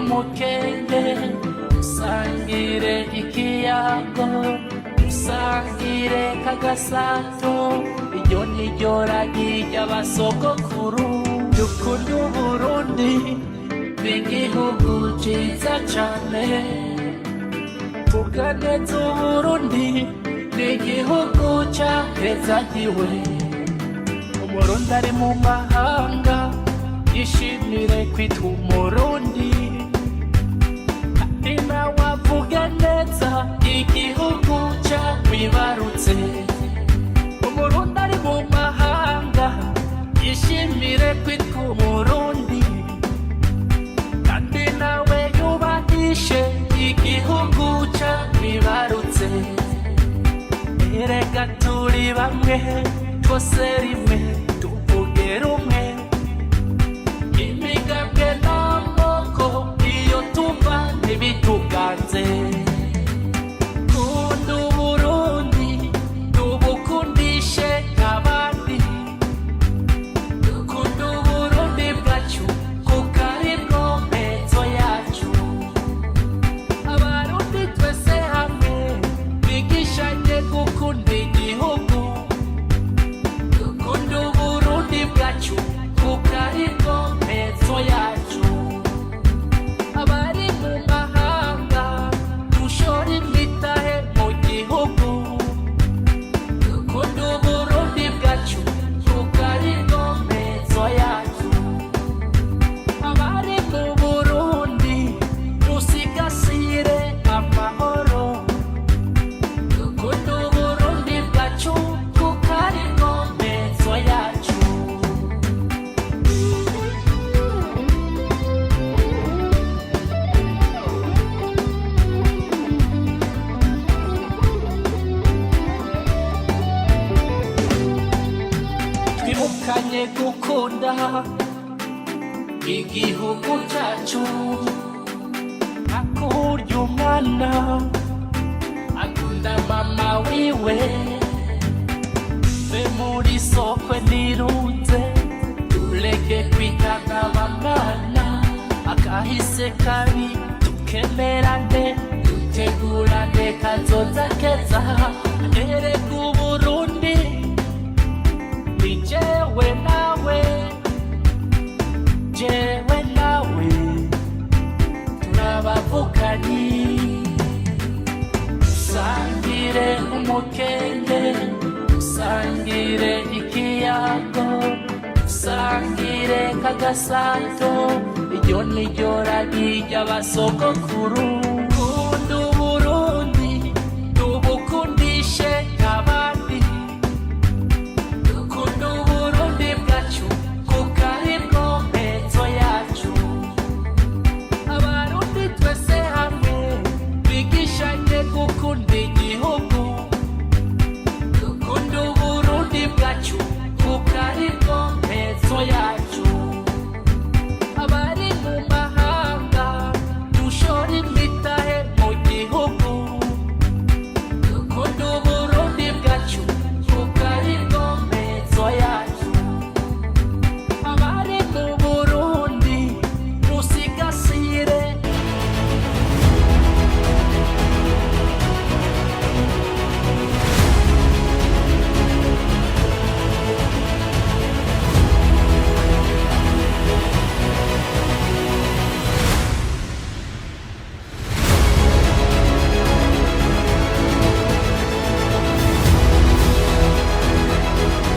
Umukenge, dusangire ikiyago, dusangire kagasato. Iryo ni ryo ragi ry'abasogokuru. Dukunde Uburundi, ni igihugu ciza cane. Vuga neza Uburundi, ni igihugu cahezagiwe. Umurundi ari mu mahanga yishimire kwitwa Umurundi, kandi nawe avuge neza igihugu cakwibarutse. Umurundi ari mu mahanga yishimire kwitwa Umurundi, kandi nawe yubahishe igihugu cakwibarutse. Erega turi bamwe, twose rimwe, tuvuge rumwe. Imigambwe n'amoko iyo tuva ntibituganze. Kunda Uburundi, tubukundishe abandi. Dukunda Uburundi bwacu, kuko aribwo mpezo yacu. Abarundi twese hamwe twigishanye gukunda igihugu. Dukunda Uburundi bwacu, kuko aribwo mpezo yacu. Abari mu mahanga dushora imitahe mu gihugu. Dukunda Uburundi bwacu, kuko aribwo mpezo yacu. Abari mu Burundi dusigasire amahoro. Dukunda Uburundi bwacu, kuko aribwo mpezo yacu. Twibukanye gukunda igihugu cyacu, akurya umwana akunda mama wiwe. Be muri sokwe nirunze, tureke kwitana bamwana. Akahise kabi tukemerane, dutegurane kazoza keza. Erega Uburundi ni jewe nawe, jewe nawe turabavukanyi. Dusangire umukenge, dusangire ikiyago, dusangire kagasato. Iryo ni ryo ragi ry'abasogokuru.